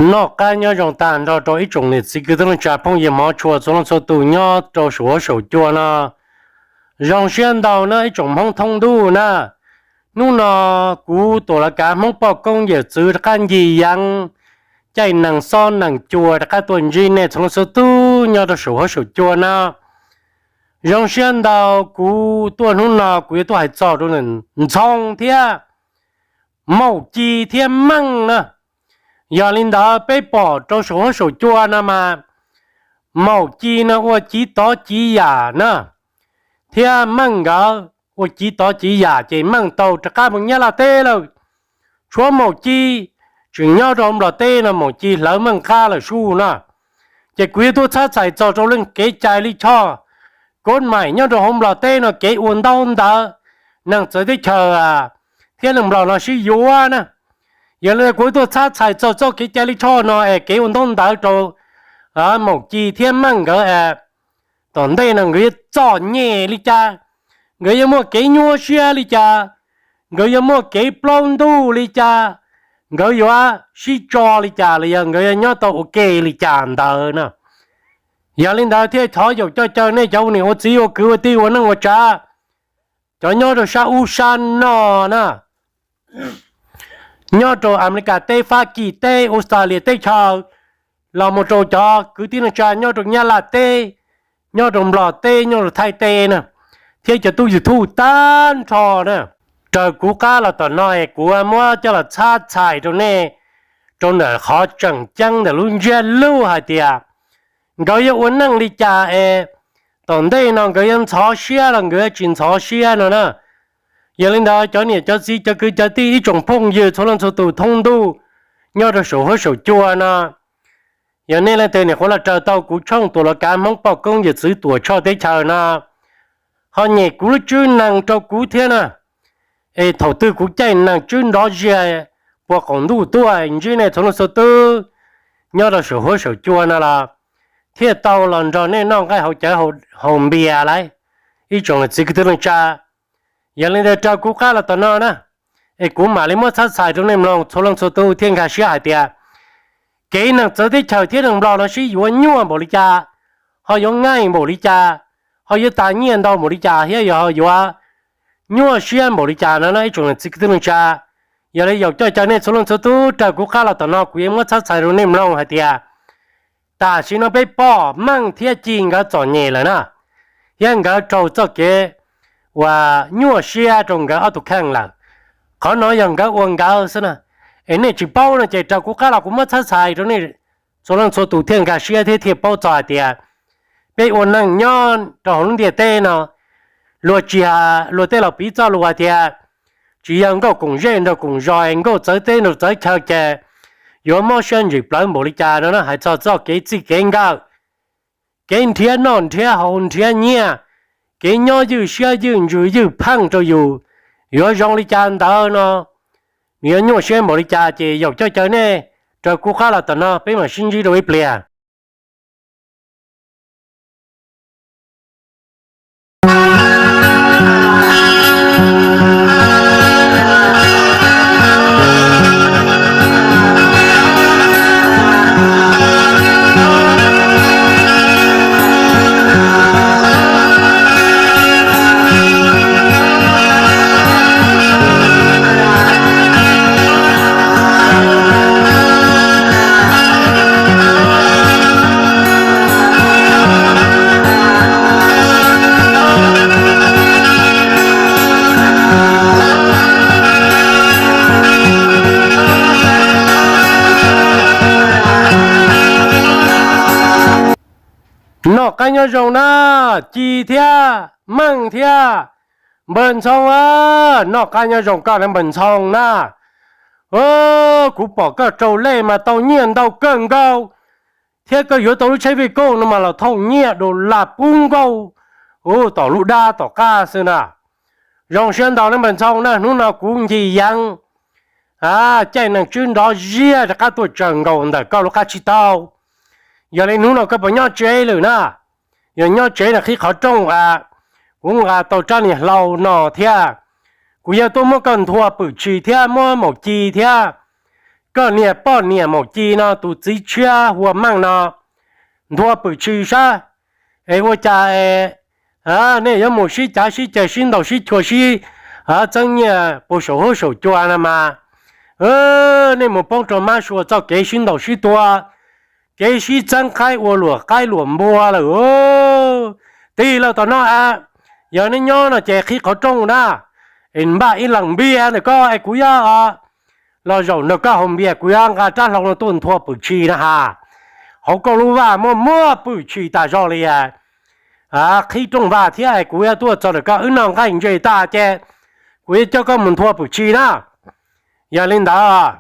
Noj qab nyob zoo tag nrho rau ib tsoom niam txiv kwv tij neej tsa phooj ywg hmov tshua txhua leej txhua tus nyob rau saum huab saum cua no. Zoo siab ntau na ib tsoom Hmoob thoob ntuj na. Hnub no kuv Tuam Lauj Kav Hmoob poj koob yawm txwv rov qab ncig yeev caij nees xob nees cua rov qab tuaj ntsib nej txhua leej txhua tus nyob rau saum huab saum cua na. Zoo siab ntau, kuv tuaj hnub no kuv yuav tuaj hais txog rau Ntxhoo thiab Maum Ci thiab Meej na. Yog li ntawd peb pom rau saum huab saum cua no mas Maum Ci no ua civ tov civ yam na, thiab Meej nkawd ua civ tov civ yam ces Meej tau rov qab mus Nyab Laj teb lawm. Tshuav Maum Ci tseem nyob rau hauv Nplog teb no, Maum Ci hlawv Meej qab lawm sub na. Ces kuv yuav tuaj txhab txhais txog rau leej kev cai lij choj kod maim nyob rau hauv Nplog teb no kev ua ntaub ntawv, neeg txawv teb chaws thiab neeg Nplog no sib yuav na. Yog li kuv yuav tuaj txhab txhais txog txoj kev cai lij choj no es kev ua ntaub ntawv rau Maum Ci thiab Meej nkawd es tom ntej no nkawd yuav txom nyem li cas, nkawd yuav muaj kev nyuaj siab li cas, nkawd yuav muaj kev plaub ntuj li cas, nkawd yuav sib tso li cas los yog nkawd yuav nyob tau ua ke li cas ntawd na. Yog li ntawd thiaj thov yaum coj caw nej cov ua niam ua txiv ua kwv ua tij ua neej ua tsav, cov nyob rau sab ub sab no na, nyob rau Amelikas teb, Fab Kis teb, Australia teb chaws, los mus rau cov kwv tij neej tsa nyob rau Nyab Laj teb, nyob rau Nplog teb, nyob rau Thaib teb na, thiab cov tub YouTube tag nrho na. Raws kuv qab los tom no es kuv muab coj los txhab txhais rau nej rau ntawm qhov tseem ceeb ntawm lub ntsiab lus hais tias nkawd yuav ua neej li cas es tom ntej no nkawd yuav ntxhov siab los nkawd yuav tsis ntxhov siab no na. Yog li ntawd cov niam cov txiv cov kwv cov tij ib tsoom phooj ywg txhua leej txhua tus thoob ntuj nyob rau saum huab saum cua no, yog nej leej twg nyuam qhuav los raws tau kuv tshooj Tuam Lauj Kav Hmoob poj koob yawm txwv Tuam Tshoj teb chaws no, ho nyem kuv lub tswb nees rau kuv thiab na, es thaum twg kuv caij nees tswb nrov ziag puag qaum ntuj tuaj ntsib nej txhua leej txhua tus nyob rau saum huab saum cua no los thiaj tau los nrog nej noj nqaij haus cawv haus npias lauj, ib tsoom niam txiv kwv tij neej tsa. Yog li ntawd raws kuv qab los tom no na, es kuv mam li muab txhab txhais rau nej mloog txhua leej txhua tus thiaj nkag siab hais tias kev neeg txawv teb chaws thiab neeg Nplog no sib yuav nyuaj npaum li cas, ho yuav ngaij npaum li cas, ho yuav tas nyiaj ntau npaum li cas thiab yog ho yuav nyuaj siab npaum li cas no na ib tsoom niam txiv kwv tij neej tsa. Yog li yaum coj caw nej txhua leej txhua tus raws kuv qab los tom no kuv yuav muab txhab txhais rau nej mloog hais tias tam sim no peb pom Meej thiab Ci nkawd txom nyem lawm na, thiab nkawd raug txoj kev uas nyuaj siab rau nkawd ob tug kheej lawm. Qhov no yog nkawd ua nkawd xwb na, es nej tsis paub no ces raws kuv qab los kuv muab txhab txhais rau nej txhua leej txhua tus thiaj nkag siab thiab thiaj paub txog hais tias peb ua neej nyob rau hauv lub ntiaj teb no, luag tsis, luag tej laus piv txoj lus hais tias tsis yog nkauj koom zej nrog koom zos, nkauj txawv teb nrog txawv chaw ces yuav mob siab ntsim plawv npaum li cas no na. Hais txog txoj kev txij kev nkawm, kev nrhiav noj nrhiav haus nrhiav nyiaj, kev nyob ywj siab ywj ntsws ywj pheej rau yus yuav zoo li cas ntawd no, nws yuav nyuaj siab npaum li cas ces yaum coj caw nej raws kuv qab los tom no peb mam sib ntsib rau ib pliag. Noj qab nyob zoo na, Ci thiab Meej thiab Npawg Ntxhoo a, noj qab nyob zoo koj na Npawg Ntxhoo na. Kuv pom koj raug lej mas tau nyiaj ntau kawg nkaus, thiab koj yuav tau lub tsheb vij kauj no mas los thauj nyiaj dollar pub nkaus tom lub dab tom qab xwb na. Zoo siab ntau na Npawg Ntxhoo na, hnub no kuv ncig yeev caij nees tswb nrov ziag rov qab tuaj tsaws nkaus ntawm koj lub qab tsib taug. Yog li hnub no koj puas nyob tsev lawm na? Yog nyob tsev no qhib qhov rooj a, kuv nqa tau rab niag hlau no thiab, kuv yog tuaj muab koj nthua pwm tshis thiab muab maum ci thiab koj niag poj niam Maum Ci no tus txiv tshiab hu ua Meej no nthua pwm tshis sab, es ua cas es nej yuav mus sib cav sib ceg sib ntaus sib chua sib txeeb nyiaj puag saum huab saum cua no mas, nej mus poob rau mab sua txoj kev sib ntaus sib tua, kev sib txeeb qaib ua luam qaib luam npua lawm. Tig lawm tom no a, yog nej nyob no ces qhib qhov rooj na, es npaj ib leeg npias ntawm koj es kuv yuav los zaum nrog koj haus npias, kuv yuav nqa rab hlau no tuaj nthua pwm tshis na has. Hauv koj lub vaj muaj muaj pwm tshis tas zog li, qhib rooj vag thiab es kuv yuav tuaj txog ntawm koj wb noj nqaij ntse tas ces kuv yuav coj koj mus nthua pwm tshis na. Yog li ntawd,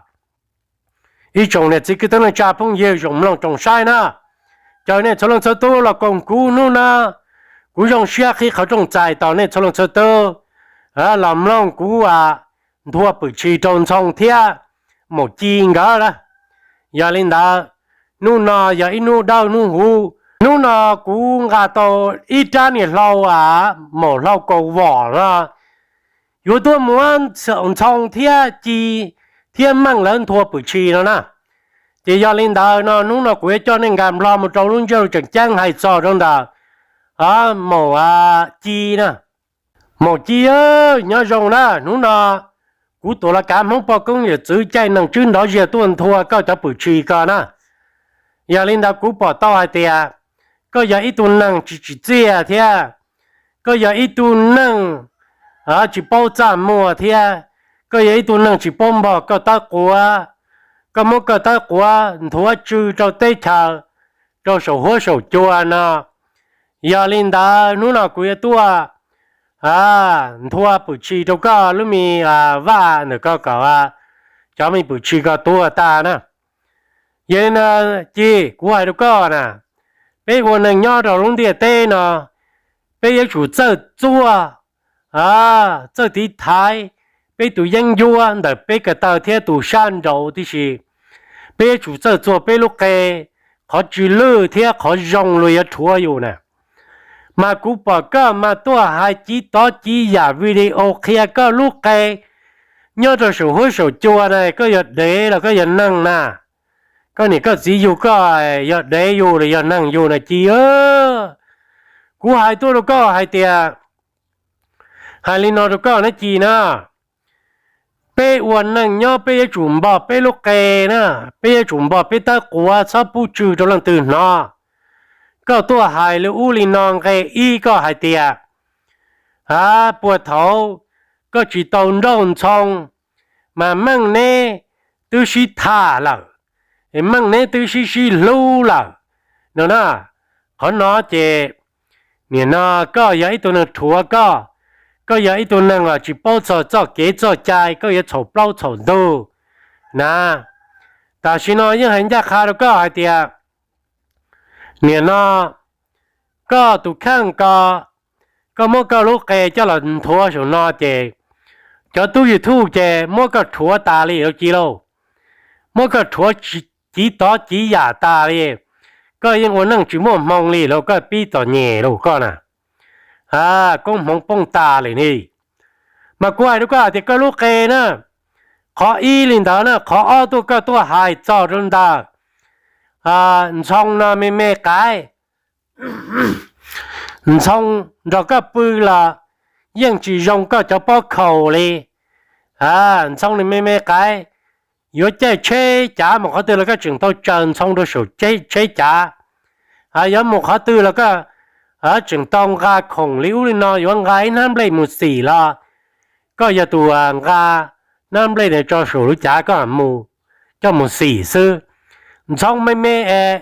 ib tsoom niam txiv kwv tij neej tsa phooj ywg zoo mloog zoo saib na, caw nej txhua leej txhua tus los koom kuv hnub no, kuv zoo siab qhib qhov rooj txais tos nej txhua leej txhua tus los mloog kuv nthua pwm tshis rau Ntxhoo thiab Maum Ci nkawd na. Yog li ntawd, hnub no yog ib hnub dawb hnub huv, hnub no kuv nqa tau ib rab niag hlau, maum hlau kaus vom no, yuav tuaj muab Ntxhoo thiab Ci thiab Meej lawv nthua pwm tshis no na. Ces yog li ntawd no hnub no kuv yuav coj nej nkag nplho mus rau lub ntsiab lus tseem ceeb hais txog rau ntawm Maum Ci na. Maum Ci, nyob zoo na, hnub no kuv tuam las kav Hmoob poj koob yawm txwv caij nees tswb nrov ziag tuaj nthua koj cov pwm tshis ko na. Yog li ntawd kuv pom tau hais tias koj yog ib tug neeg tsis tsim txiaj thiab, koj yog ib tug neeg tsis paub txaj muag thiab, koj yog ib tug neeg tsis paub npog koj tawb quav, koj muab koj tawb quav nthuav tsw rau teb chaws, rau saum huab saum cua no. Yog li ntawd hnub no kuv yuav tuaj nthua pwm tshis rau koj lub me vaj ntawm ko kom cov me pwm tshis ko tuag tas na. Yog li no, Ci, kuv hais rau koj na, peb ua neeg nyob rau lub ntiaj teb no, peb yuav tsum txawj txuag, txawj tiv thaiv peb tus yeeb ncuab ntawm peb ko taw thiab tus sab nraud tib si. Peb yuav tsum txawj txuag peb lub qe, qhov tsw lwj thiab qhov zoo luag yuav rhuav yus na. Mas kuv pom koj mas tuaj hais civ tov civ yam video qhia koj lub qe nyob rau saum huab saum cua na, koj yog dev los koj yog neeg na? Koj niam koj txiv yug koj yog dev yug los yog neeg yug na Ci? Kuv hais tuaj rau koj hais tias, hais li no rau koj na Ci na, peb ua neeg nyob peb yuav tsum npog peb lub qe na, peb yuav tsum npog peb tawb quav txhob pub tsw rau leej twg hnov. Koj tuaj hais li ub li no nqe ib koj hais tias, a, puag thaum koj tsis tau nrauj Ntxhoo mas Meej neb twb sib tham lawm, Meej neb twb sib sib hlub lawm no na. Qhov no ces nim no koj yog ib tug neeg rhuav koj, koj yog ib tug neeg uas tsis paub txog txoj kev txoj cai, koj yuav txhaum plaub txhaum ntug na. Tam sim no yeej hais ncaj qha rau koj hais tias nim no koj tus kheej ko, koj muab koj lub qe coj los nthuav saum no ces cov tub YouTube ces muab koj rhuav tas li lauj Ci lauj. Muab koj rhuav civ tov civ yam tas li, koj yeej ua neej tsis muaj hmoo li lauj, koj pib txom nyem lauj koj na. Koob hmoov poob tas lawm ni. Mas kuv hais rau koj hais tias koj lub qe na, qhov ib li ntawd na, qhov ob tuaj koj tuaj hais txog rau ntawm Ntxhoo no me me qaib, Ntxhoo nrog koj pw los yeej tsis zoo koj cov pob khaus li. Ntxhoo nws me me qaib, yuav caij tsheb cav mus qhov twg los koj tseem tau tsaws Ntxhoo rau saum tsheb cav. Yuav mus qhov twg los koj tseem tau nqa khoom li ub li no, yuav nqa ib hnab nplej mus xim los koj yog tus nqa hnab nplej no tso saum lub cav koj mus, coj mus xim xwb. Ntxhoo me me es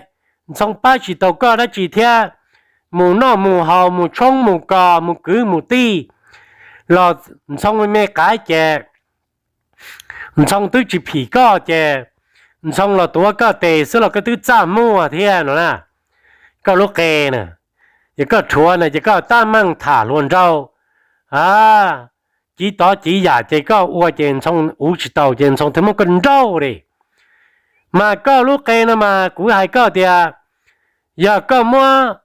Ntxhoo pab tsis tau koj dab tsi thiab, mus noj mus haus mus tshoob mus kos mus kwv mus tij los Ntxhoo me me qaib ces Ntxhoo twb tsis phim koj ces Ntxhoo los tuav koj tes xwb los koj twb txaj muag thiab no na. Koj lub qe na, ces koj rhuav na ces koj tab meeg tham hluas nraug, a, civ tov civ yam ces koj ua ces Ntxhoo uv tsis tau ces Ntxhoo thiaj muab koj nrauj li. Mas koj lub qe no mas kuv hais koj tias, yog koj muab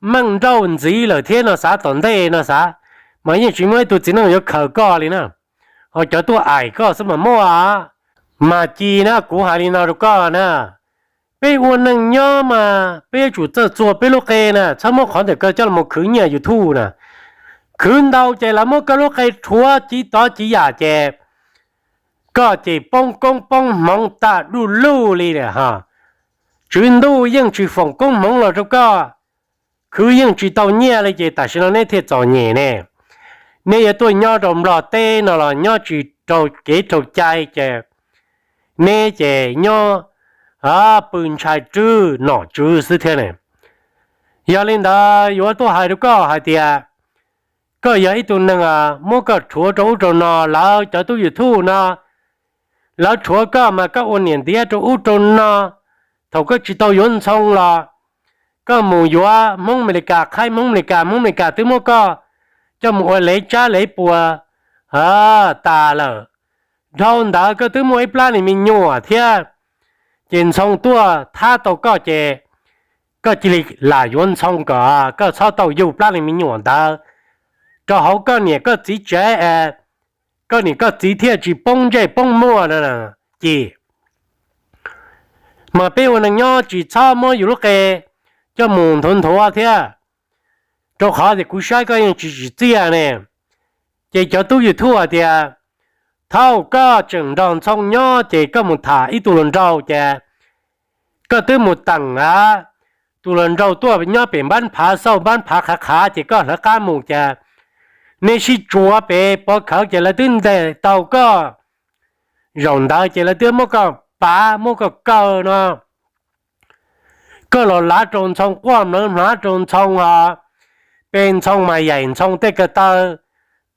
Meej nrauj ntxiv lawm thiab no xav tom ntej no xav, mas yeej tsis muaj ib tug txiv neej yuav khaws koj li na. Ho cov tuaj aim koj xwb mas muaj. Mas Ci na, kuv hais li no rau koj na, peb ua neej nyob mas peb yuav tsum txawj txuag peb lub qe na, txhob muab qhov ntawm koj coj los khwv nyiaj YouTube na. Khwv ntau ces lawv muab koj lub qe rhuav civ tov civ yam ces koj ces poob koob poob hmoov tag du lug li lawm ha. Tswv Ntuj yeej tsis foom koob hmoov los rau koj, khwv yeej tsis tau nyiaj li ces tam sim no neb thiaj txom nyem ne. Neb yuav tuaj nyob rau Nplog teb no los nyob tsis raug kev raug cai ces neb ces nyob pw ntshai rwb nom tswv xwb thiab ne. Yog li ntawd yuav tuaj hais rau koj hais tias koj yog ib tug neeg muab koj rhuav rau ub rau no, lawv cov tub YouTube no lawv rhuav koj mas koj ua niam ntiav rau ub rau no. Thaum koj tsis tau yuav Ntxhoo los koj mus yuav Hmoob Amelikas, qhaib Hmoob Amelikas, Hmoob Amelikas twb muab koj coj mus ua lev tsab lev puas tas lawm. Dhau ntawd koj twb muaj ib plab niag me nyuam thiab, ces Ntxhoo tuaj thab tau koj ces koj cia li lam yuav Ntxhoo kom koj txhob tau yug plab niag me nyuam ntawd rau hauv koj niam koj txiv tsev, koj niam koj txiv thiaj tsis poob ntsej poob muag no. Ces mas peb ua neeg nyob tsis txhob muab yus lub qe coj mus nthuav nthuav thiab, rau qhov tias kuv saib koj yeej tsis tsim txiaj ne. Ces cov tub YouTube hais tias thaum koj tseem nrog Ntxhoo nyob ces koj mus tham ib tug hluas nraug ces koj twb mus teem a, tus hluas nraug tuaj nyob pem npab phav xauj npab phav qhav qhav ces koj hlawv qab mus ces neb sib tsuav pem pov khawv ces lawv twb ntes tau koj. Zaum ntawd ces lawv twb muab koj pav muab koj kaw no. Koj los lav rau Ntxhoo, quaj mlawv hmlav rau Ntxhoo os, pe Ntxhoo mas yaim Ntxhoo tej ko taw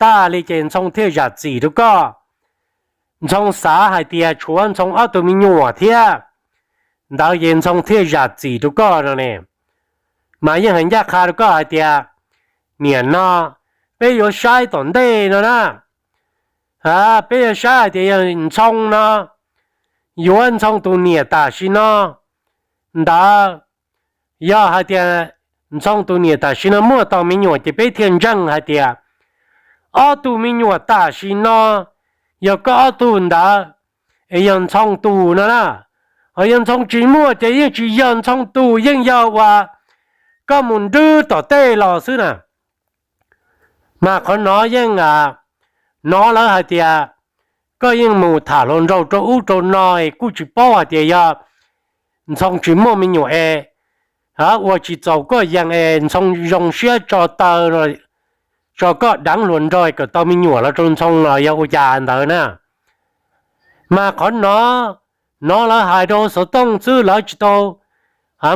tag li ces Ntxhoo thiaj zam txim rau koj. Ntxhoo xav hais tias tshuav Ntxhoo ob tug me nyuam thiab, ntawd ces Ntxhoo thiaj zam txim rau koj no ne. Mas yeej hais ncaj qha rau koj hais tias niam no peb yuav saib tom ntej no na, peb yuav saib hais tias yog Ntxhoo no yuav Ntxhoo tus niam tam sim no ntawd, yog hais tias Ntxhoo tus niam tam sim no muaj tau me nyuam ces peb thiaj ntseeg hais tias ob tug me nyuam tam sim no yog koj ob tug ntawd es yog Ntxhoo tus no na. Ho yog Ntxhoo tsis muaj ces yeej tsis yog Ntxhoo tus, yeej yog uas koj mus nrwb tom tej los xwb na. Mas qhov no yeej hnov lawv hais tias koj yeej mus tham hluas nraug rau ub rau no es kuj tsis paub hais tias yog Ntxhoo tsis muaj me nyuam es ua tsis txaus koj yees es Ntxhoo zoo siab tso taw tso koj deev hluas nraug kom tau me nyuam los rau Ntxhoo los yog ua cas ntawd na. Mas qhov no, hnov lawv hais rau xov tooj xwb, lawv tsis tau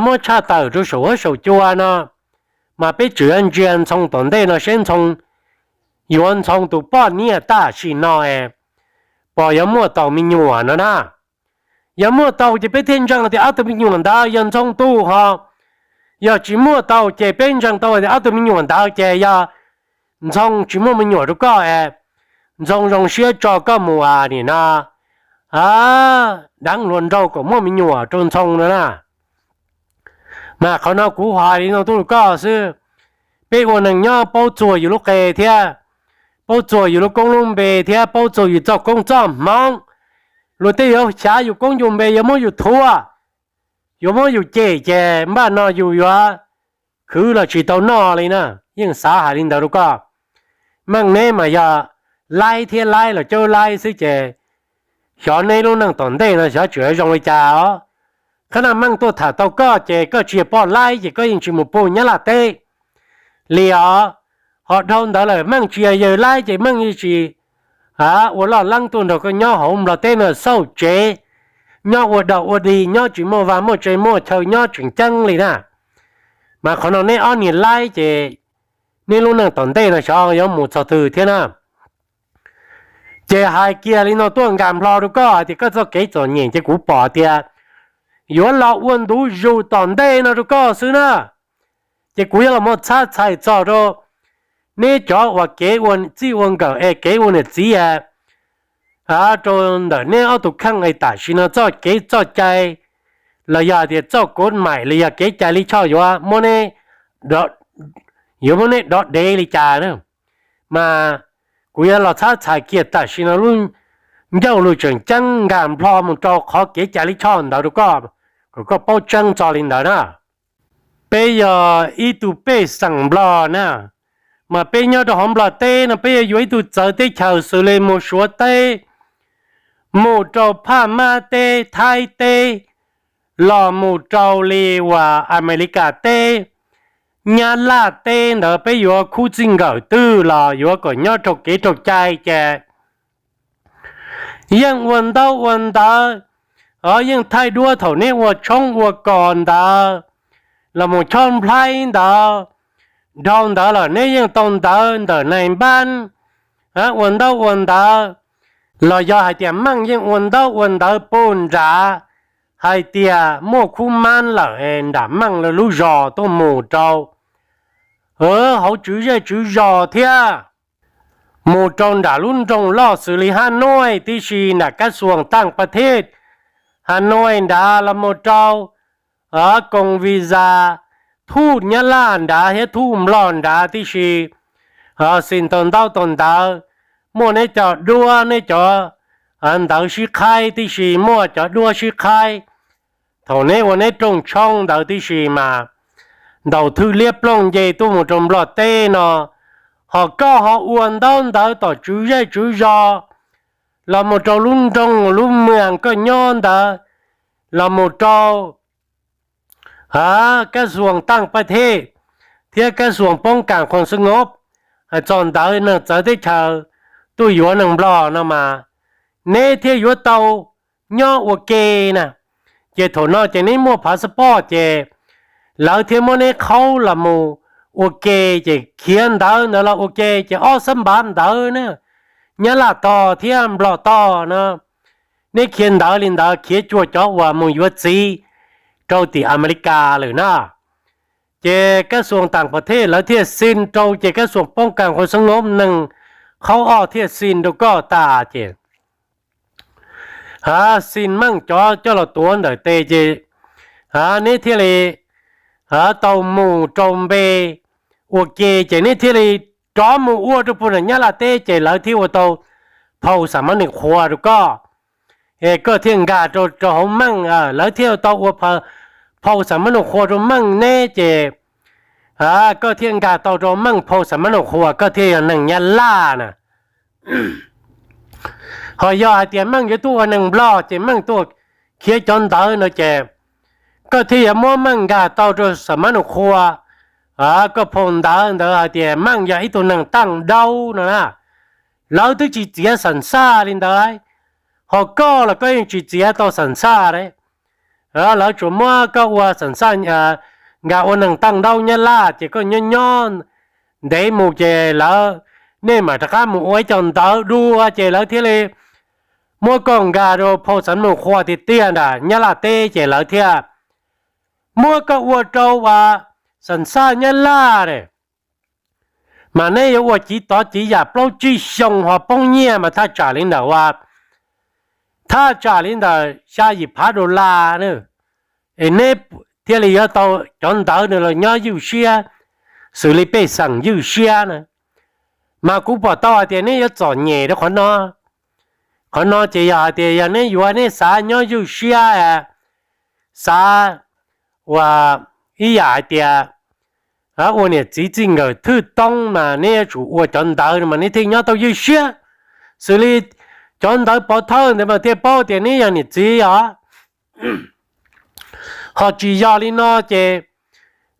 muab tshaj tawm rau saum huab saum cua no. Mas peb tseem yuav ntsia Ntxhoo tom ntej no seb Ntxhoo yuav Ntxhoo tus poj niam tam sim no es pom yuav muaj tau me nyuam no na. Yog muaj tau ces peb thiaj ntseeg tias ob tug me nyuam ntawd yog Ntxhoo tus ho. Yog tsis muaj tau ces peb ntseeg tau tias ob tug me nyuam ntawd ces yog Ntxhoo tsis muaj me nyuam rau koj es Ntxhoo zoo siab tso koj mus nim no deev hluas nraug kom muaj me nyuam rau Ntxhoo no na. Mas qhov no kuv hais li no tuaj rau koj xwb. Peb ua neeg nyob paub txuag yus lub qe thiab, paub txuag yus lub koob lub npe thiab paub txuag yus txoj koob txoj hmoov. Luag tej yuav xyav yus koob yus npe, yuav muab yus thuam, yuav muab yus cem ces npaj no yus yuav khwv los tsis tau noj li na. Yeej xav hais li ntawd rau koj. Meej neb mas yog laib thiab laib los caub laib xwb ces xyov neb lub neej tom ntej no xyov tseem zoo li cas os. Qhab naj Meej tuaj tham tau koj ces koj tsis yog poj laib ces koj yeej tsis mus puag Nyab Laj teb li os. Ho dhau ntawd lawm Meej tsis yog yawg laib ces Meej yeej tsis ua loj leeb tuaj nrog koj nyob hauv Nplog teb no xauj tsev, nyob ua dog ua dig, nyob tsis muaj vaj muaj tse muaj chaw nyob tseem ceeb li na. Mas qhov no neb ob niag laib ces neb lub neej tom ntej no xyov yuav mus txog twg thiab na. Ces hais kiag li no tuaj nkag nplo rau koj hais tias koj txoj kev txom nyem ces kuv pom tias yuav los ua ntu zus tom ntej no rau koj xwb na. Ces kuv yuav los mus txhab txhais txog rau neb cov uas kev ua txij ua nkawm es kev ua niam txiv rau ntawm neb ob tug kheej es tam sim no txoj kev txoj cai los yog tias txoj kov maim los yog kev cai lij choj yuav muab neb, yuav muab neb dov dev li cas na. Mas kuv yuav los txhab txhais kiag tam sim no lub ncauj lus tseem ceeb nkag nplho mus rau qhov kev cai lij choj ntawd rau koj, kom koj paub tseeb txog li ntawd na. Peb yog ib tug pej xeem Nplog na, mas peb nyob rau hauv Nplog teb no peb yuav yuav ib tug txawv teb chaws xws li mus Suav teb, mus rau Phaj Mab teb, Thaib teb, los mus rau li uas Amelikas teb, Nyab Laj teb ntawd peb yuav khub txij nkawm twg los yuav kom nyob rau kev rau cai ces yeej ua ntaub ua ntawv, yeej thaij duab thaum neb ua tshoob ua kos ntawd, los mus chob nplhaib ntawd, dhau ntawd los neb yeej tau ntawv ntawm nais npab ua ntaub ua ntawv, los yog hais tias meej yeej ua ntaub ua ntawv puag nrad hais tias muaj khub mab lawm es nram meej lawv lub zos tuaj mus rau hauv tswv zej tswv zos thiab mus rau nram lub nroog loj xws li Hab Nuaj tib si, nram kab xuas Taaj Pa Thej Hab Nuaj nrad los mus rau koos visa thuj Nyab Laj nrad thiab thuj Nplog nrad tib si, xis tau ntaub tau ntawv, muaj neb cov duab neb cov ntawv sib qhaib tib si, muaj cov duab sib qhaib. Thaum neb ua neb rooj tshoob ntawd tib si mas ntaus thwj liab plooj nce tuaj mus rau Nplog teb no, ho koj ho ua ntaub ntawv tom tswv zej tswv zos, los mus rau lub nroog lub mwas koj nyob ntawd, los mus rau kab xuas Taaj Pa Thej thiab kab xuas Poob Kas Khoos Xab Ngoob, hais txog ntawv neeg txawv teb chaws tuaj yuav neeg Nplog no mas neb thiaj yuav tau nyob ua ke na. Ces thaum no ces neb muaj phav xab poj ces lawv thiaj muab neb qhaub los mus ua ke, ces khiav ntawv ntawd los ua ke ces ob xab npav ntawd na, Nyab Laj tog thiab Nplog tog no, neb khiav ntawv li ntawd khiav cuag cov uas mus yuav txiv rau tim Amelikas lawm na. Ces kab xuas Taaj Pa Thej lawv thiaj xi rau, ces kab xuas Poob Kas Khoos Xab Ngoob neeg qhaub ob thiaj xi rau koj tas ces xi meej cov coj los tuav ntawm tes ces neb thiaj li tau mus rau npe ua ke, ces neb thiaj li rov mus ua rau puag nram Nyab Laj teb ces lawv thiaj ua tau phau xam mab nws qhua rau koj, es koj thiaj nkag rau rau hauv meej, lawv thiaj tau ua phau xam mab nws qhua rau meej neb ces koj thiaj nkag tau rau meej phau xam mab nws qhua, koj thiaj yog neeg Nyab Laj na. Ho yog hais tias meej yuav tuaj ua neeg Nplog ces meej tuaj khiav cov ntawv no ces koj thiaj yuav muab meej nkag tau rau xam mab nws qhua, koj phau ntawv ntawd hais tias meej yog ib tug neeg taaj daub no na. Lawv twb tsis txiav xam xaj li ntawd, ho koj los koj yeej tsis txiav tau xam xaj li. Lawv tsuas muab koj ua xam xaj, nkag ua neeg taaj daub Nyab Laj ces koj nyob nyob ntev mus ces lawv, nej mam rov qab mus ua ib co ntawv dua ces lawv thiaj li muab koj nkag rau phau xam mab nws qhua tiag tiag nram Nyab Laj teb ces lawv thiaj muab koj ua rau uas xam xaj Nyab Laj ne. Mas neb yuav ua civ tov civ yam plaub tsib xyoo ho poob nyiaj mas thaj tsam li ntawm uas, thaj tsam li ntawm xya yim phav dollar na, es neb thiaj li yuav tau cov ntawv no los nyob ywj siab, xws li pej xeem ywj siab na. Mas kuv pom tau hais tias neb yuav txom nyem rau qhov no. Qhov no ces yog hais tias yog neb yuav neb xav nyob ywj siab, xav ua ib yam hais tias ua niam txiv txij nkawm thwj toob mas neb yuav tsum ua cov ntawv no mas neb thiaj nyob tau ywj siab, xws li cov ntawv pov thawj ntawd mas thiaj paub tias neb yog niam txiv os. Ho tsis yog li no ces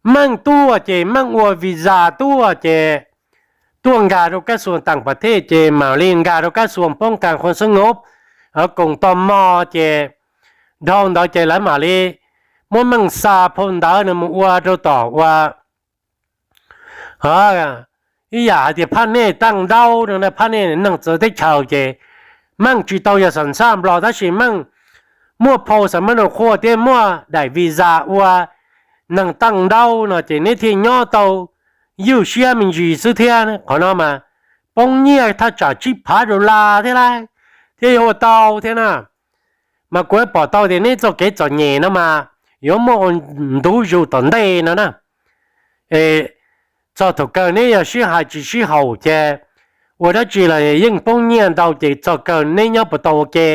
meej tuaj ces meej ua visa tuaj ces tuaj nkag rau kab xuas taam pas thej ces mam li nkag rau kab xuas poob kas qhua xab ngov koom tog mog ces dhau ntawd ces lawv mam li muab meej xa phau ntawv no mus ua rau tom ua ib yam hais tias phaj nej taaj ntaub no, phaj nej neeg txawv teb chaws ces meej tsis tau yog xam xaj nplog tab sis meej muaj phau xam mab nus qhua thiab muaj daim visa ua neeg taaj ntaub no ces neb thiaj nyob tau ywj siab me ntsis xwb thiab. Qhov no mas poob nyiaj thaj tsam tsib phav dollar thiab lauj, thiaj yuav ua tau thiab na. Mas kuv pom tau tias neb txoj kev txom nyem no mas yuav muaj ua ntu zus tom ntej no na. Txog thaum kawg neb yog sib hais tsis sib haum ces ua dab tsi los yeej poob nyiaj ntau ces txog kawg neb nyob puas tau ua ke.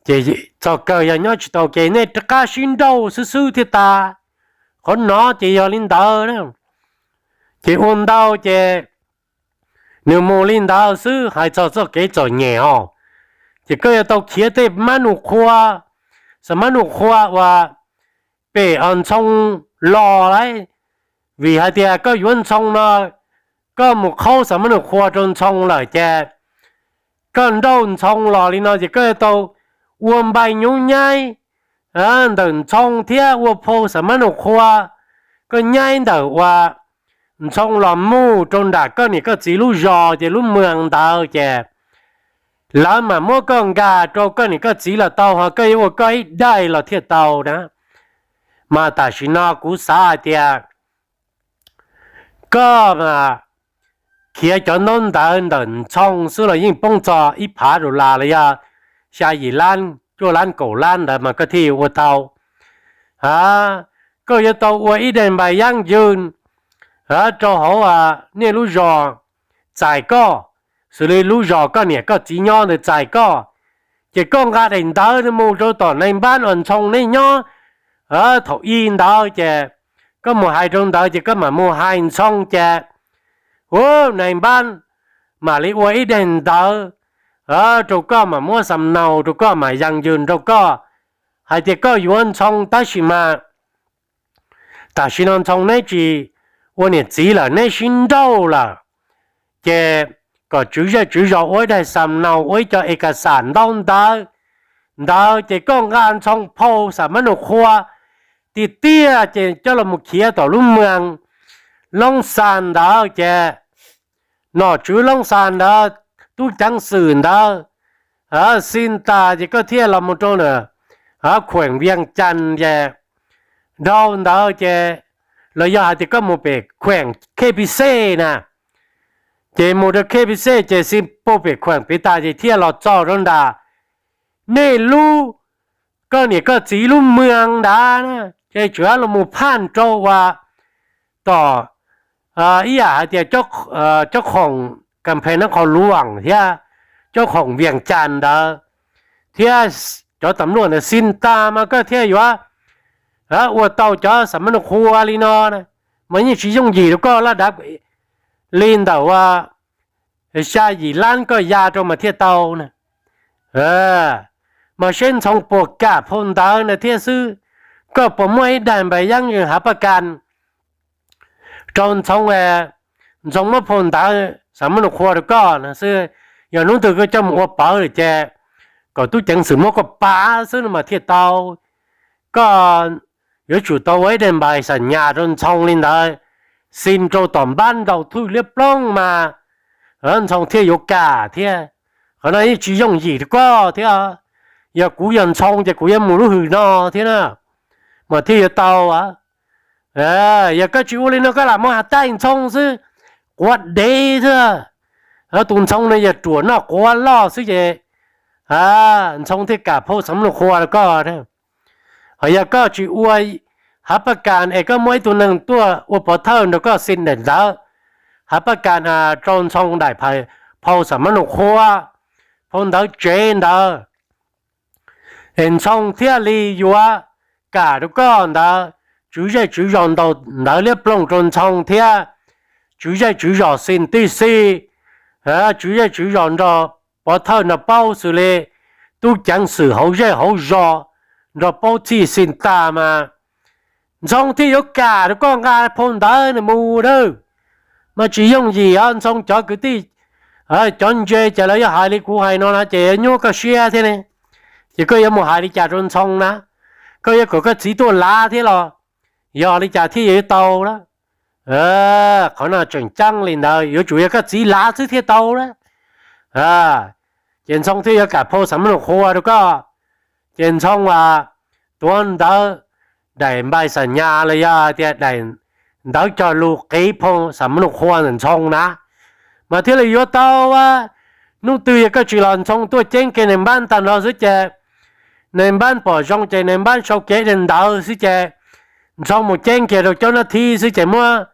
Ces txog kawg yog nyob tsis tau ua ke nej rov qab sib nrauj xwb xwb thiaj tas. Qhov no ces yog li ntawd na. Ces ua ntau ces nws mus li ntawd xwb, hais txog txoj kev txom nyem os. Ces koj yuav tau khiav tej mab nus qhua, xam mab nus qhua uas pem Ntxhoo los lawm. Vim hais tias koj yuav Ntxhoo no, koj mus qhaub xam mab nus qhua rau Ntxhoo lawm ces koj nrauj Ntxhoo los li no ces koj yuav tau ua npai nyuv nyaib ntawm Ntxhoo thiab ua phau xam mab nus qhua. Koj nyaib ntawm uas Ntxhoo los mus rau nram koj niam koj txiv lub zos ces lub mwas ntawd ces lawv mam muab koj nkag rau koj niam koj txiv los tau, ho koj yuav ua koj ib daim los thiaj tau na. Mas tam sim no kuv xav hais tias koj khiav cov ntaub ntawv ntawm Ntxhoo xwb los yeej poob txog ib phav dollar los yog xya yim lab, cuaj lab kaum lab ntawd mas koj thiaj yuav ua tau. A, koj yuav tau ua ib daim npais yaj ywm rau hauv nej lub zos txais koj, xws li lub zos koj niam koj txiv nyob ntawd txais koj. Ces koj nqa daim ntawv mus rau tom nais npab uas Ntxhoo neb nyob thaum ub ntawd ces koj mus hais rau ntawd ces koj mam mus hais Ntxhoo ces, u, nais npab mam li ua ib daim ntawv rau koj, mam muab xam naus rau koj, mam yaj ywm rau koj hais tias koj yuav Ntxhoo, tab sis mas tam sim no Ntxhoo neb tsis ua niam txiv lawm, neb sib nrauj lawm. Ces kom tswv zej tswv zos ua ib daim xam naus, ua ib co es kas xam ntaub ntawv ntawd ces koj nqa Ntxhoo phau xam mab nus qhua tiag tiag ces coj los mus khiav tom lub mwas Loob Xas ntawd ces nom tswv Loob Xas ntawd, tub ceev xwm ntawd xi tas ces koj thiaj los mus rau ntawm khueem Vias Cas ces dhau ntawd ces los yog hais tias koj mus pem khueem K P C na, ces mus rau K P C ces xi puag pem khueem pem tas ces thiaj los txog rau nram nej lub, koj niam koj txiv lub mwas ntawd na, ces tsuas los mus phaj rau uas tom ib yam hais tias cov khoom kas phees nab qhov luam thiab cov khoom Vias Cas ntawd thiab cov tam luaj ntawd xi tas mas koj thiaj yuav ua tau cov xam mab nus qhua li no na. Mas yeej tsis yooj yim rau koj laj dav li ntawm ua xya yim lab koj ya rau mas thiaj tau na. Mas seb Ntxhoo puas kam phau ntawv na thiab xwb. Koj puas muaj ib daim npais yaj ywm hav paj kas rau Ntxhoo, Ntxhoo muab phau ntawv xam mab nus qhua rau koj no xwb. Yog hnub twg koj coj mus ua pawv lawm ces kom tub ceev xwm muab koj pav xwb no mas thiaj tau. Koj yuav tsum tau ua ib daim npais xam nyas rau Ntxhoo li ntawd, xi rau tom npab nraud thwj liab ploog mas Ntxhoo thiaj yuav kam thiab. Qhov no yeej tsis yooj yim rau koj thiab. Yog kuv yog Ntxhoo ces kuv yuav mus lub hwm no thiab na, mas thiaj yuav tau. Yog koj tsis ua li no koj lam muab has taij Ntxhoo xwb, quav dev xwb. Tus Ntxhoo no yog ruam noj quav loj xwb ces Ntxhoo thiaj kam phau xam mab nus qhua rau koj. Ho yog koj tsis ua hav paj kas es koj muab ib tug neeg tuaj ua pov thawj nrog koj xi daim ntawv hav paj kas rau Ntxhoo daim phau xam mab nus qhua, phau ntawv tsev ntawd, es Ntxhoo thiaj li yuav kam rau koj ntawd. Tswv zej tswv zos ntaus ntawv liab ploog rau Ntxhoo thiab tswv zej tswv zos xi tib xi, tswv zej tswv zos nrog pov thawj nrog paub xws li tub ceev xwm hauv zej hauv zos nrog paub txhij xi tas mas Ntxhoo thiaj yuav kam rau koj nqa phau ntawv mus dawb. Mas tsis yooj yim os Ntxhoo, cov kwv tij cov ntse ces lawv yuav hais li kuv hais no na ces yuav nyuaj koj siab thiab ne. Ces koj yuav mus hais li cas rau Ntxhoo na? Koj yuav kom koj txiv tuaj lav thiab los yog li cas thiaj yuav tau lawm? Qhov no tseem ceeb li ntawd, yuav tsum yog koj txiv lav xwb thiaj tau lawm. Ces Ntxhoo thiaj yuav kam phau xam mab nus qhua rau koj. Ces Ntxhoo tuav ntawv daim npais xam nyas los yog tias daim ntawv cog lus qiv phau xam mab nus qhua ntawm Ntxhoo na, mas thiaj li yuav tau. Hnub twg yog koj tsis los Ntxhoo tuaj ceeb kiag nais npab tag nrho xwb ces nais npab pom zoo ces nais npab sau kiag daim ntawv xwb ces Ntxhoo mus ceeb kiag rau cov nab thib xwb ces muab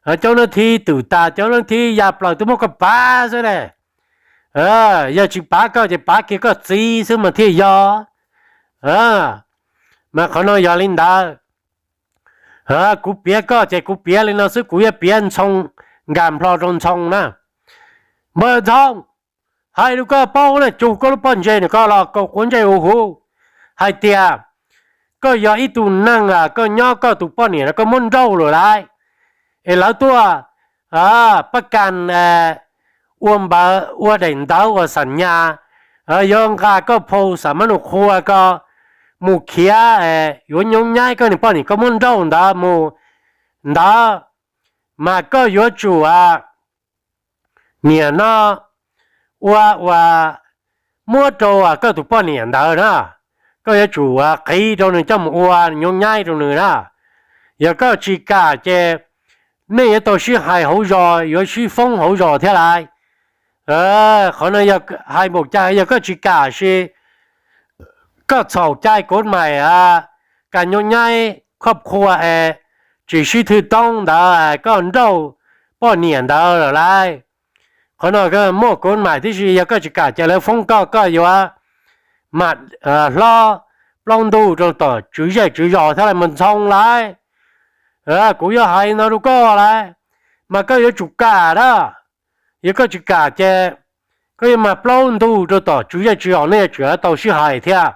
Cov nab thib twm tas, cov nab thib ya plaws twb muab koj pav xwb ne. Yog tsis pav koj ces pav kiag koj txiv xwb mas thiaj yog. Mas qhov no yog li ntawd. Kuv piav koj ces kuv piav li no xwb, kuv yuav piav ntxhoo, nkag nplho rau ntxhoo na. Npawg Ntxhoo, hais rau koj paub na, cug koj lub pob ntseg no koj los kaum quav ntsej huv huv, hais tias koj yog ib tug neeg, koj nyob koj tus poj niam no koj muab nrauj lawm lauj, es lawv tuaj pab kas ua npawb, ua daim ntawv uas xam nyas yuav nqa koj phau xam mab nus qhua ko mus khiav, yuav nyoob nyaib koj niag poj niam koj muab nrauj ntawd mus ntawd, mas koj yuav tsum niam no ua, ua muab rau koj tus poj niam ntawd na, koj yuav tsum qiv rau nws coj mus ua nyoob nyaib rau nws na. Yog koj tsis kam ces nej yuav tau sib hais hauv zos, yuav sib foob hauv zos thiab lauj. Qhov no yog hais npaum cas yog koj tsis kam sis koj txhaum cai kov mais, kas nyoob nyaib khoj qhua es tsis sib thwj toob ntawd koj nrauj poj niam ntawd lawm lauj. Qhov no muaj kov mais tib si, yog koj tsis kam ces lawv foob koj, koj yuav mam hlob plaub ntug rau tom tswv zej tswv zos thiab lauj mas Ntxhoo lauj. Kuv yuav hais no rau koj lauj, mas koj yuav tsum kam na. Yog koj tsis kam ces koj yuav mag plaub ntug rau tom tswv zej tswv zos, nej yuav tsum tau sib hais thiab.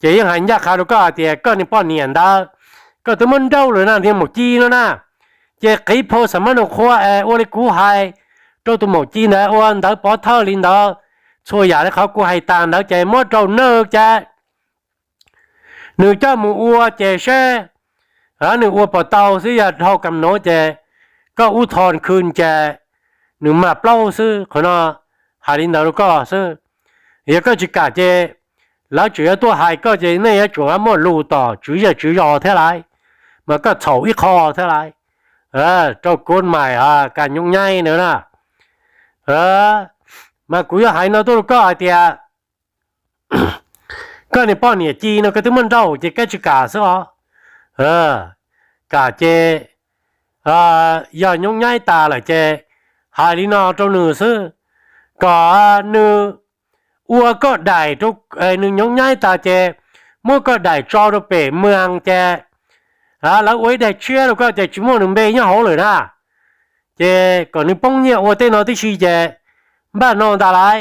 Ces yeej hais ncaj qha rau koj hais tias koj niag poj niam ntawd, koj twb muab nrauj lawm na, niag maum ci no na. Ces qiv phau xam mab nus qhua es ua li kuv hais rau tus maum ci ntawd ua ntawv pov thawj li ntawd, txhua yam li qhov kuv hais tas ntawd ces muab rau nws ces nws coj mus ua ces seb nws ua puas tau xwb, yog dhau kam nuav ces koj ub thon khw ces nws mag plaub xwb. Qhov no hais li ntawd rau koj xwb. Yog koj tsis kam ces lawv tseem yuav tuaj hais koj ces nej yuav tsum muaj lus tom tswv zej tswv zos thiab lauj, mas koj txhaum ib qho thiab lauj, rau kov mais kas nyoob nyaib ntawd na. Mas kuv yuav hais no tuaj rau koj hais tias koj niag poj niam ci no koj twb muab nrauj ces koj tsis kam xwb os. Kam ces yog nyoob nyaib tas lawm ces hais li no rau nws xwb, kom nws ua koj daim, nws nyoob nyaib tas ces muab koj daim tso rau pem muag ces lawv ua ib daim tshiab rau koj ces tsis muaj nws npe nyob hauv lawm na. Ces kom nws poob nyiaj ua tej no tib si ces npaj no ntag lauj.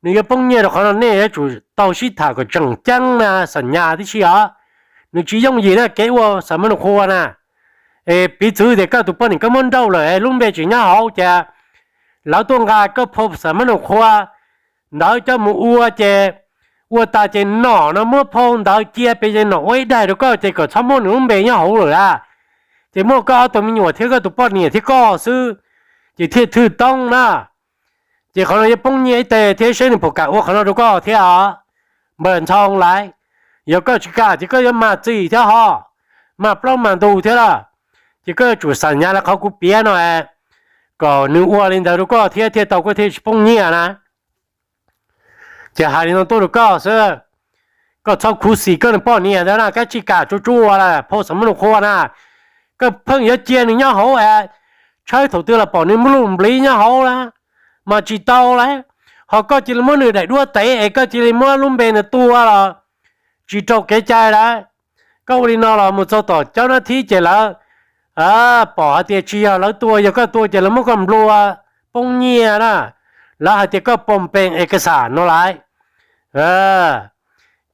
Nws yuav poob nyiaj rau qhov no nej yuav tsum tau sib tham kom tseem ceeb na, xam nyas tib si os. Nws tsis yooj yim na kev ua xam mab nus qhua na. Es piv txwv tias koj tus poj niam koj muab nrauj lawm es lub npe tseem nyob hauv ces lawv tuaj nqa koj phau xam mab nus qhua ntawd coj mus ua ces ua tas ces nom no muab phau ntawd cia pem ces nom ua ib daim rau koj ces kom txhob muaj nws lub npe nyob hauv lawm a. Ces muaj koj ob tug me nyuam thiab koj tus poj niam thiab koj xwb, ces thiaj thwj toob na. Ces qhov no yuav poob nyiaj ib teg thiab seb nws puas kam ua qhov no rau koj thiab os, npawg Ntxhoo lauj. Yog koj tsis kam ces koj yuav mag txim thiab ho, mag plaub mag ntug thiab lawm. Ces koj yuav tsum xam nyas li qhov kuv piav no, kom nws ua li ntawd rau koj thiab thiaj tau koj thiaj tsis poob nyiaj na. Ces hais li no tuaj rau koj xwb, koj txhob khuv xim koj niag poj niam ntawd na, koj tsis kam tsuag tsuag lawm phau xam mab nus qhua na. Koj pheej yuav cia nws nyob hauv es tshawb thaum twg los pom nws muaj lub npliv nyob hauv na, mas tsis tau lawm. Ho koj cia li muab nws daim duab tev es koj cia li muab lub npe nws tua los tsis raug kev cai lawm. Koj ua li no los mus txog tom cov nab thib ces lawv pom hais tias tsis yog lawv tua, yog koj tua ces lawv muab koj nplua poob nyiaj na. Lawv hais tias koj pom pees es kas xam no lauj.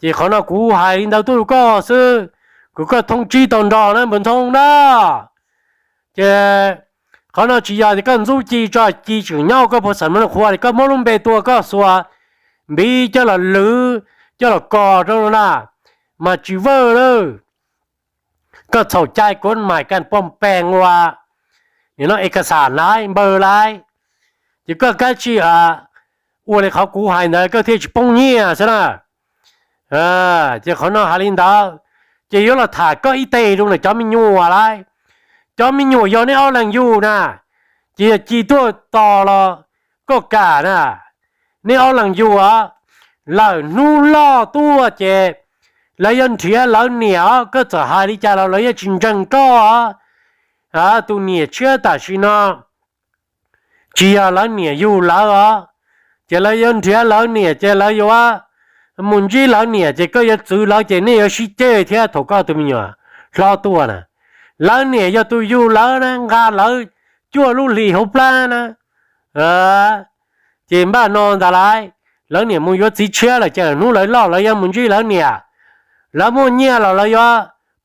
Ces qhov no kuv hais li ntawd tuaj rau koj xwb, kuv kom koj thoob tsib tau nrog na npawg Ntxhoo na. Ces qhov no tsis yog tias koj ntxub ci tso, ci tseem nyob koj phau xam mab nus qhua, koj muab lub npe tua koj xuas npiv coj los lwv, coj los kos rau na, mas tsis vwj lawm. Koj txhaum cai kov mais kas pom pees ua, nim no es kas xam lauj npawg lauj. Ces koj kav tsij ua li qhov kuv hais ntawd koj thiaj tsis poob nyiaj xwb na. Ces qhov no hais li ntawd, ces yuav los tham koj ib teg rau ntawm cov me nyuam lauj. Cov me nyuam yog neb ob leeg yug na, ces yog ci tuaj tos los koj kam na. Neb ob leeg yug os, lawm hnub loj tuaj ces lawv yuav nrhiav lawv niam os, koj txawm hais li cas los lawv yuav tsis ntseeg koj os. tus niam tshiab tam sim no tsis yog lawv niam yug lawv os, ces lawv yuav nrhiav lawv niam ces lawv yuav mus ntsib lawv niam ces koj yuav txwv lawv ces nej yuav sib ceg thiab thaum koj tus me nyuam hlob tuaj na. Lawv niam yog tus yug lawv na, nqa lawv cuaj lub hlis hauv plab na, ces npaj no ntag lauj, lawv niam mus yuav txiv tshiab lawm ces lawm hnub lawv loj lawv yuav mus ntsib lawv niam. Lawv muaj nyiaj los lawv yuav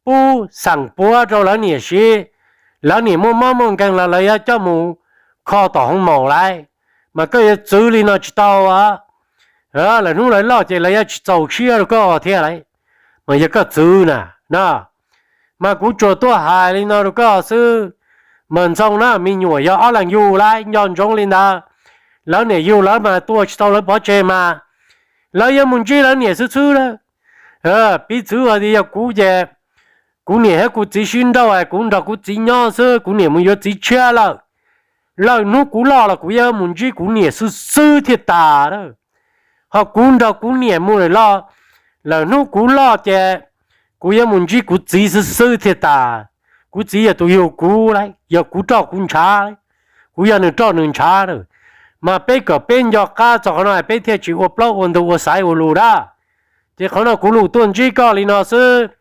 pub xeem puav rau lawv niam siv, lawv niam muaj mob muaj nkeeg los lawv yuav coj mus kho tom hoo maum lauj, mas koj yuav txwv li no tsis tau. Lawm hnub lawv loj ces lawv yuav tsis txaus siab rau koj thiab lauj, mas yog koj txwv na, no. Mas kuv tsuas tuaj hais li no rau koj xwb. Mas Ntxhoo na, me nyuam yog ob leeg yug lauj, nco ntsoov li ntawd. Lawv niam yug lawv mas tua tsis tau lawv pov tseg mas, lawv yuav mus ntsib lawv niam xwb xwb lawm. Piv txwv hais tias yog kuv ces kuv niam thiab kuv txiv sib nrauj es kuv nrog kuv txiv nyob xwb, kuv niam mus yuav txiv tshiab lawm. Lawm hnub kuv loj los kuv yuav mus ntsib kuv niam xwb xwb thiaj tas a. Ho kuv nrog kuv niam mus lawm los, lawm hnub kuv loj ces kuv yuav mus ntsib kuv txiv xwb xwb thiaj tas. Kuv txiv yog tus yug kuv lauj, yog kuv roj kuv ntshav lauj, kuv yog nws roj nws ntshav lauj. Mas peb kom peb nco qab txog qhov no peb thiaj tsis ua plaub ua ntug ua xaiv ua lus dab. Ces qhov no kuv lus tuaj ntsib koj li no xwb.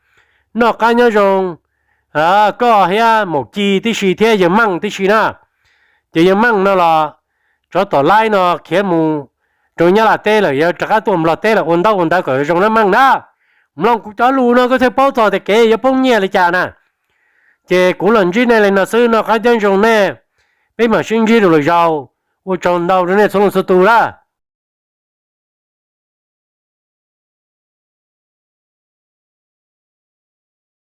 Noj qab nyob zoo koj thiab Maum Ci tib si thiab yawg Meej tib si na. Ces yawg Meej no los tsov tom laib no khiav mus rau Nyab Laj teb lawm, yuav rov qab tuaj Nplog teb lawm, ua ntaub ua ntawv kom zoo na Meej na. Mloog kuv cov lus no koj thiaj paub txog tias kev yuav poob nyiaj li cas na. Ces kuv los ntsib nej li no xwb, noj qab nyob zoo nej, peb mam sib ntsib rau lwm zaus. Ua tsaug ntau rau nej txhua leej txhua tus lawm.